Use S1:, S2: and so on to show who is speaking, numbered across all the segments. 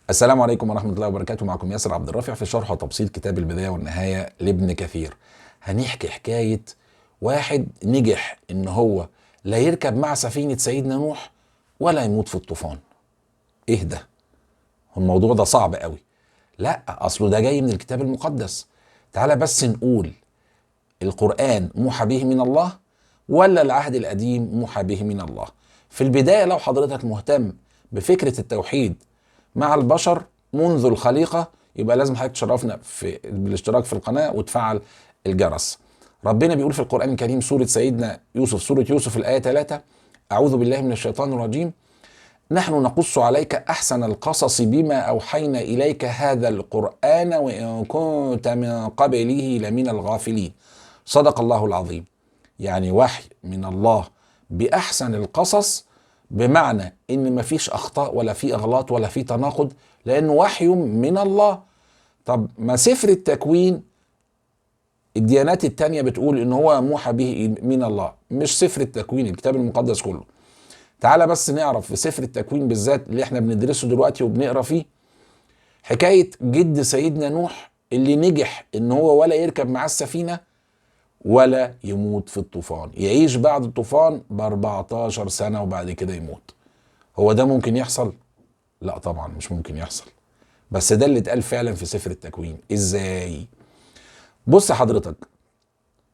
S1: السلام عليكم ورحمة الله وبركاته. معكم ياسر عبد الرافع في شرح وتبسيط كتاب البداية والنهاية لابن كثير. هنحكي حكاية واحد نجح ان هو لا يركب مع سفينة سيدنا نوح ولا يموت في الطوفان. ايه ده؟ الموضوع ده صعب قوي. لا، اصله ده جاي من الكتاب المقدس. تعالى بس نقول، القرآن موحى به من الله ولا العهد القديم موحى به من الله؟ في البداية لو حضرتك مهتم بفكرة التوحيد مع البشر منذ الخليقة، يبقى لازم حضرتك تشرفنا بالاشتراك في القناة وتفعل الجرس. ربنا بيقول في القرآن الكريم سورة سيدنا يوسف، سورة يوسف الآية 3: أعوذ بالله من الشيطان الرجيم، نحن نقص عليك أحسن القصص بما أوحينا إليك هذا القرآن وإن كنت من قبله لمن الغافلين. صدق الله العظيم. يعني وحي من الله بأحسن القصص، بمعنى إن مفيش أخطاء ولا في أغلاط ولا في تناقض، لأنه وحي من الله. طب ما سفر التكوين الديانات التانية بتقول إن هو موحى به من الله، مش سفر التكوين، الكتاب المقدس كله. تعالى بس نعرف في سفر التكوين بالذات اللي احنا بندرسه دلوقتي وبنقرا فيه، حكاية جد سيدنا نوح اللي نجح ان هو ولا يركب معاه السفينة ولا يموت في الطوفان، يعيش بعد الطوفان ب 14 سنة وبعد كده يموت. هو ده ممكن يحصل؟ لا طبعا مش ممكن يحصل، بس ده اللي اتقال فعلا في سفر التكوين. ازاي؟ بص حضرتك،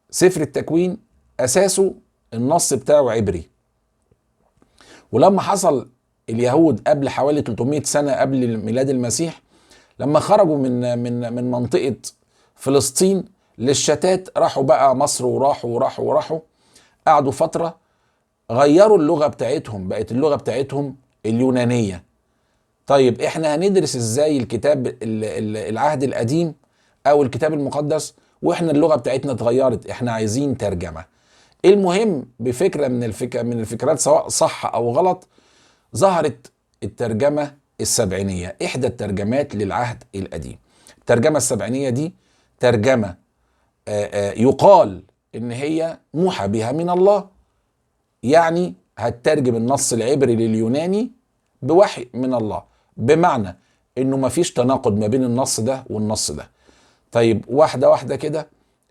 S1: سفر التكوين اساسه النص بتاعه عبري، ولما حصل اليهود قبل حوالي 300 سنة قبل ميلاد المسيح، لما خرجوا من منطقة فلسطين للشتات، راحوا بقى مصر وراحوا وراحوا وراحوا، قعدوا فترة، غيروا اللغة بتاعتهم، بقت اللغة بتاعتهم اليونانية. طيب احنا هندرس ازاي الكتاب العهد القديم او الكتاب المقدس واحنا اللغة بتاعتنا اتغيرت؟ احنا عايزين ترجمة. المهم بفكرة من الفكرات سواء صح او غلط، ظهرت الترجمة السبعينية، احدى الترجمات للعهد القديم. الترجمة السبعينية دي ترجمة يقال ان هي موحى بها من الله، يعني هترجم النص العبري لليوناني بوحي من الله، بمعنى انه مفيش تناقض ما بين النص ده والنص ده. طيب واحدة واحدة كده،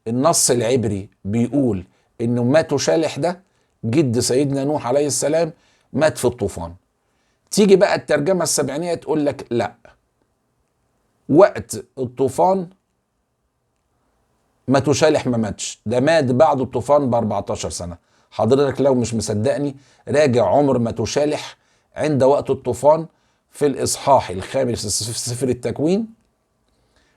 S1: النص العبري بيقول انه ماتوشالح ده جد سيدنا نوح عليه السلام مات في الطوفان. تيجي بقى الترجمة السبعينية تقول لك لا، وقت الطوفان ماتوشالح ما ماتش، ده مات بعد الطوفان ب 14 سنة. حضرتك لو مش مصدقني راجع عمر ماتوشالح عند وقت الطوفان في الإصحاح الخامس في سفر التكوين،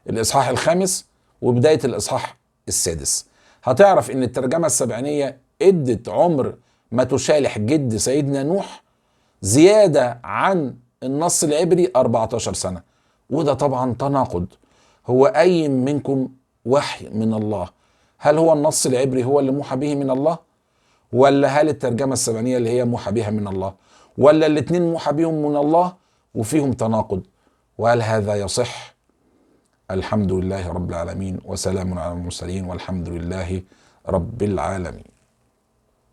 S1: الإصحاح الخامس وبداية الإصحاح السادس، هتعرف ان الترجمة السبعينية ادت عمر ماتوشالح جد سيدنا نوح زيادة عن النص العبري 14 سنة. وده طبعا تناقض. هو أي منكم وحي من الله؟ هل هو النص العبري هو اللي موحى به من الله، ولا هل الترجمة السبعينية اللي هي موحى بها من الله، ولا الاتنين موحى بهم من الله وفيهم تناقض؟ وهل هذا يصح؟ الحمد لله رب العالمين، وسلام على المرسلين، والحمد لله رب العالمين.